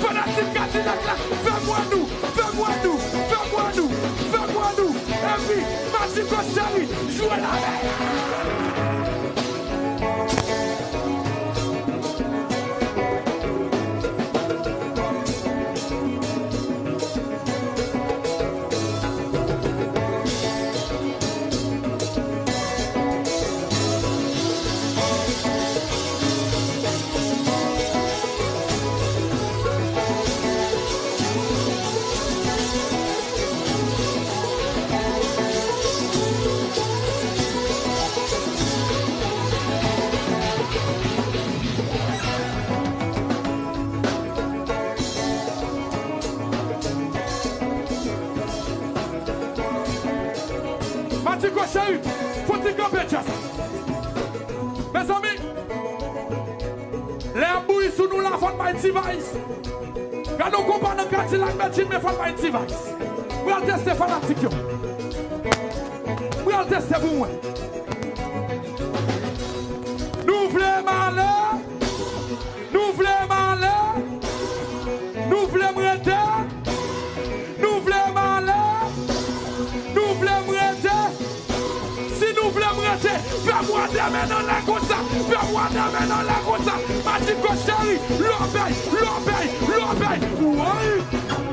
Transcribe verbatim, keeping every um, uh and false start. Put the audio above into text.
Fanatik Kadilak la, fè m wè nou, fè m wè nou, fè m wè nou, fè m wè nou. Epi, Madigo Cheri, jwe la. Madigo Cheri, fouti kanpe djaz la. Mezanmi, lè y ap bouyi sou nou la, fò n bay T-Vice. Gade yon konpa nan Kadilak, Medjine, men fò n bay T-Vice. Pral teste fanatik yo. Pral teste pou mwen. Nou vle m ale? Nou vle m ale? Nou vle m rete? Nou vle m ale? Nou vle m rete? Si nou vle m rete, fè m wè de men anlè konsa. Fè m wè de men anlè konsa. Madigo Cheri, lòbèy, lòbèy, lòbèy. Woy!